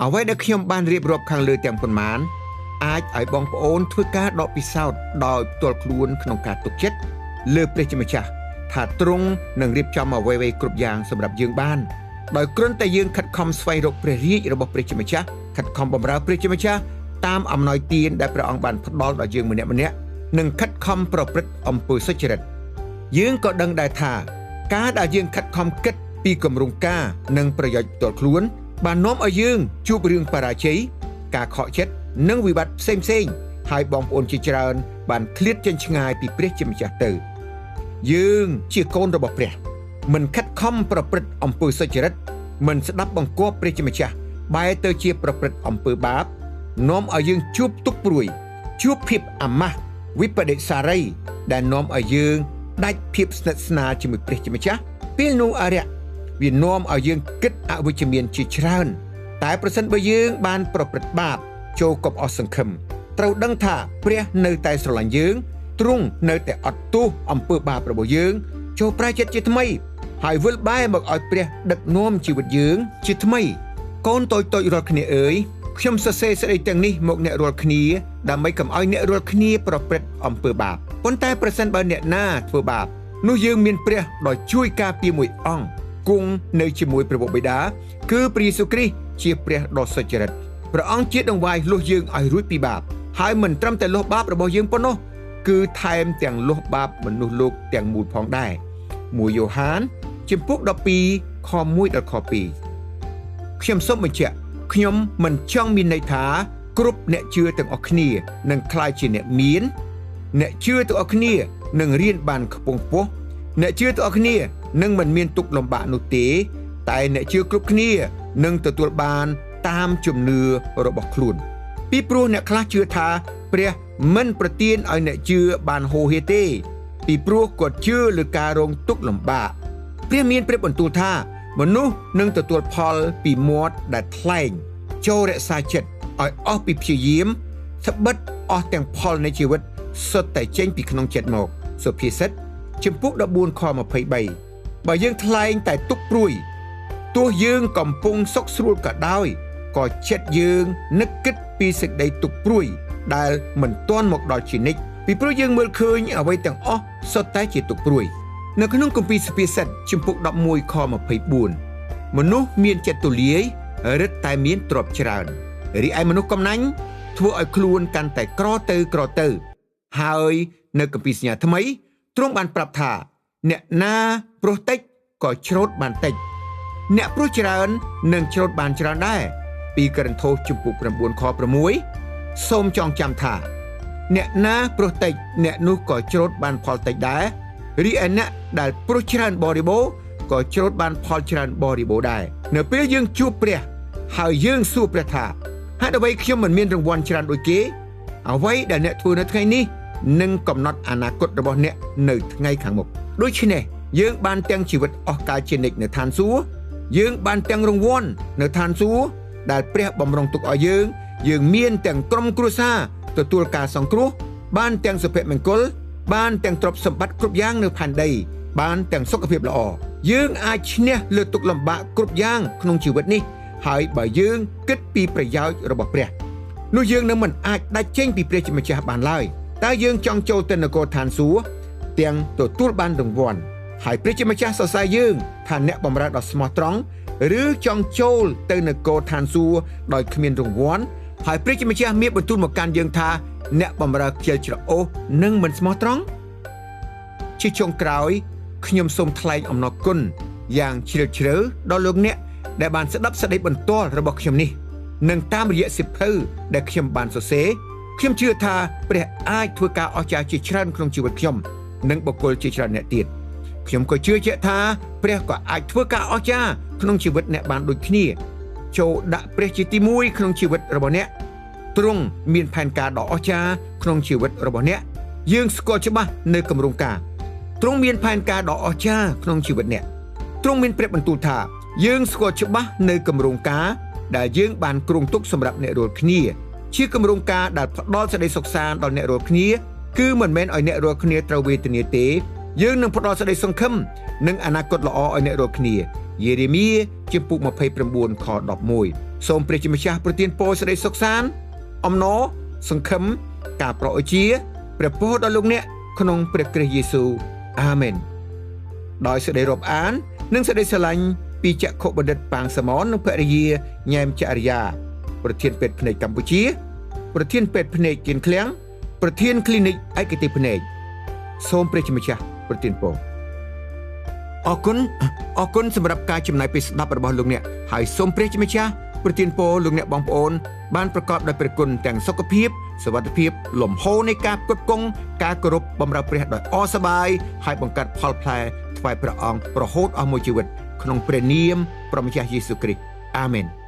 អ្វីដែលខ្ញុំបានរៀបរាប់ខាងលើទាំងប៉ុន្មានអាចឲ្យបងប្អូនធ្វើការដកពិសោធន៍ដោយផ្ទាល់ខ្លួនក្នុងការទុកចិត្តលើព្រះជាម្ចាស់ថាទ្រង់នឹងរៀបចំអ្វីៗគ្រប់យ៉ាងសម្រាប់យើងបានដោយគ្រាន់តែយើងខិតខំស្វែងរកព្រះរាជរបស់ព្រះជាម្ចាស់ខិតខំបម្រើព្រះជាម្ចាស់តាមអំណោយទានដែលព្រះអង្គបានផ្ដល់ដល់យើងម្នាក់ៗនិងខិតខំប្រព្រឹត្តអំពើសុចរិតយើងក៏ដឹងដែរថាការដែលយើងខិតខំគិតពីគម្រោងការនិងប្រយោជន៍ផ្ទាល់ខ្លួនបាននាំឲ្យយើងជួបរឿងបរាជ័យការខកចិត្តនិងវិបត្តិផ្សេងៗហើយបងប្អូនជាច្រើនបានឃ្លាតចេញឆ្ងាយពីព្រះជាម្ចាស់ទៅយើងជាកូនរបស់ព្រះមិនខិតខំប្រព្រឹត្តអំពើសុចរិតមិនស្ដាប់បង្គាប់ព្រះជាម្ចាស់បែរទៅជាប្រព្រឹត្តអំពើបាបនាំឲ្យយើងជួបទុក្ខព្រួយជួបភាពអាម៉ាស់វិបដិសារីដែលនាំឲ្យយើងដាច់ភាពស្និទ្ធស្នាលជាមួយព្រះជាម្ចាស់ពេលនោះអរិយវានាំឲ្យយើងគិតអវិជ្ជមានជាច្រើនតែប្រសិនបើយើងបានប្រព្រឹត្តបាបចូលកុំអស់សង្ឃឹមត្រូវដឹងថាព្រះនៅតែស្រឡាញ់យើងទ្រង់នៅតែអត់ទោសអំពើបាបរបស់យើងចូលប្រែចិត្តជាថ្មីហើយវិលបែរមកឲ្យព្រះដឹកនាំជីវិតយើងជាថ្មីកូនតូចៗរាល់គ្នាអើយខ្ញុំសរសេរសេចក្តីទាំងនេះមកអ្នករាល់គ្នាដើម្បីកុំឲ្យអ្នករាល់គ្នាប្រព្រឹត្តអំពើបាបប៉ុន្តែប្រសិនបើអ្នកណាធ្វើបាបនោះយើងមានព្រះដ៏ជួយការពារមួយអង្គគង់នៅជាមួយព្រះបិតាគឺព្រះយេស៊ូវគ្រីស្ទជាព្រះដ៏សុចរិតព្រះអង្គជាដង្វាយលុះយើងឲ្យរួចពីបាបហើយមិនត្រឹមតែលុះបាបរបស់យើងប៉ុណ្ណោះគឺថែមទាំងលុះបាបមនុស្សលោកទាំងមូលផងដែរ1យ៉ូហានជំពូក12ខ1ដល់ខ2ខ្ញុំសូមបញ្ជាក់ខ្ញុំមិនចង់មានន័យថាគ្រប់អ្នកជឿទាំងអស់គ្នានឹងក្លាយជាអ្នកមានអ្នកជឿទាំងអស់គ្នានឹងរៀនបានខ្ពង់ខ្ពស់អ្នកជឿទាំងអស់គ្នានឹងមិនមានទុក្ខលំបាកនោះទេតែអ្នកជឿគ្រប់គ្នានឹងទទួលបានតាមជំនឿរបស់ខ្លួនពីព្រោះអ្នកខ្លះជឿថាព្រះមិនប្រទានឲ្យអ្នកជឿបានហូរហៀទេពីព្រោះគាត់ជឿលើការរងទុក្ខលំបាកព្រះមានព្រះបន្ទូលថាមនុស្សនឹងទទួលផលពីមាត់ដែលថ្លែងចូលរក្សាចិត្តឲ្យអស់ពីព្យាយាមត្បិតអស់ទាំងផលនៃជីវិតសុទ្ធតែចេញពីក្នុងចិត្តមកសុភាសិតជំពូក14ខ23បើយើងថ្លែងតែទុក្ខព្រួយទោះយើងកំពុងសុខស្រួលក៏ដោយក៏ចិត្តយើងនឹកគិតពីសេចក្តីទុក្ខព្រួយដែលមិនទាន់មកដល់ជានិច្ចពីព្រោះយើងមើលឃើញអ្វីទាំងអស់សុទ្ធតែជាទុក្ខព្រួយនៅក្នុងគម្ពីរសុភាសិតជំពូក11ខ24មនុស្សមានចិត្តទូលាយរឹតតែមានទ្រព្យច្រើនរីឯមនុស្សកំណាញ់ធ្វើឲ្យខ្លួនកាន់តែក្រទៅក្រទៅហើយនៅគម្ពីរសញ្ញាថ្មីទ្រង់បានប្រាប់ថាអ្នកណាព្រោះតិចក៏ច្រូតបានតិចអ្នកព្រោះច្រើននឹងច្រូតបានច្រើនដែរពីករិនថូសជំពូក9ខ6សូមចងចាំថាអ្នកណាព្រោះតិចអ្នកនោះក៏ច្រូតបានផលតិចដែររីឯអ្នកដែលព្រោះច្រើនបរិបូរណ៍ក៏ច្រូតបានផលច្រើនបរិបូរណ៍ដែរនៅពេលយើងជួបព្រះហើយយើងសួរព្រះថាហេតុអ្វីខ្ញុំមិនមានរង្វាន់ច្រើនដូចគេអ្វីដែលអ្នកធ្វើនៅថ្ងៃនេះនឹងកំណត់អនាគតរបស់អ្នកនៅថ្ងៃខាងមុខដូច្នេះយើងបានទាំងជីវិតអស់កលជានិច្ចនៅឋានសួគ៌យើងបានទាំងរង្វាន់នៅឋានសួគ៌ដែលព្រះបំរុងទុកឲ្យយើងយើងមានទាំងក្រុមគ្រួសារទទួលការសង្គ្រោះបានទាំងសុភមង្គលបានទាំងទ្រព្យសម្បត្តិគ្រប់យ៉ាងនៅផែនដីបានទាំងសុខភាពល្អយើងអាចឈ្នះលើទុក្ខលំបាកគ្រប់យ៉ាងក្នុងជីវិតនេះហើយបើយើងគិតពីប្រយោជន៍របស់ព្រះនោះយើងនឹងមិនអាចដាច់ចេញពីព្រះជាម្ចាស់បានឡើយតើយើងចង់ចូលទៅនគរឋានសួគ៌ទាំងទទួលបានរង្វាន់ហើយព្រះជាម្ចាស់សរសើរយើងថាអ្នកបម្រើដ៏ស្មោះត្រង់ឬចង់ចូលទៅនគរឋានសួគ៌ដោយគ្មានរង្វាន់ហើយព្រះជាម្ចាស់មានបន្ទូលមកកាន់យើងថាអ្នកបម្រើខ្ជិលច្រអូសនិងមិនស្មោះត្រង់ជាចុងក្រោយខ្ញុំសូមថ្លែងអំណរគុណយ៉ាងជ្រាលជ្រៅដល់លោកអ្នកដែលបានស្ដាប់សេចក្តីបន្ទាល់របស់ខ្ញុំនេះនិងតាមរយៈសៀវភៅដែលខ្ញុំបានសរសេរខ្ញុំជឿថាព្រះអាចធ្វើការអស្ចារ្យជាច្រើនក្នុងជីវិតខ្ញុំនិងបុគ្គលជាច្រើនអ្នកទៀតខ្ញុំក៏ជឿជាក់ថាព្រះក៏អាចធ្វើការអស្ចារ្យក្នុងជីវិតអ្នកបានដូចគ្នាចូលដាក់ព្រះជាទី1ក្នុងជីវិតរបស់អ្នកទ្រង់មានផែនការដ៏អស្ចារ្យក្នុងជីវិតរបស់អ្នកយើងស្គាល់ច្បាស់នៅគម្រោងការទ្រង់មានផែនការដ៏អស្ចារ្យក្នុងជីវិតអ្នកទ្រង់មានព្រះបន្ទូលថាយើងស្គាល់ច្បាស់នៅគម្រោងការដែលយើងបានគ្រោងទុកសម្រាប់អ្នករាល់គ្នាជាគម្រោងការដែលផ្ដល់សេចក្តីសុខសាន្តដល់អ្នករាល់គ្នាគឺមិនមែនឲ្យអ្នករាល់គ្នាត្រូវវេទនាទេយើងនឹងផ្ដល់សេចក្តីសង្ឃឹមនិងអនាគតល្អឲ្យអ្នករាល់គ្នា យេរេមៀជំពូក29ខ11សូមព្រះជាម្ចាស់ប្រទានពរសេចក្តីសុខសាន្តអំណរសង្ឃឹមការប្រោសជាព្រះពរដល់លោកអ្នកក្នុងព្រះគ្រីស្ទយេស៊ូវអាមែនដោយសេចក្តីរាប់អាននិងសេចក្តីស្រឡាញ់ពីចក្ខុបណ្ឌិតប៉ាងសាម៉ននិងភរិយាញ៉ែមចរិយាប្រធានពេទ្យភ្នែកកម្ពុជាប្រធានពេទ្យភ្នែកគៀនឃ្លាំងប្រធានគ្លីនិកឯកទេសភ្នែកសូមព្រះជាម្ចាស់ប្រទានពរអរគុណអរគុណសម្រាប់ការចំណាយពេលស្ដាប់របស់លោកអ្នកហើយសូមព្រះជាម្ចាស់ប្រទានពរលោកអ្នកបងប្អូនបានប្រកបដោយព្រះគុណទាំងសុខភាពសុវត្ថិភាពលំហូរនៃការផ្គត់ផ្គង់ការគោរពបម្រើព្រះដោយអសប្បាយហើយបង្កើតផលផ្លែថ្វាយព្រះអង្គរហូតអស់មួយជីវិតក្នុងព្រះនាមព្រះម្ចាស់យេស៊ូវគ្រីស្ទអាមែន។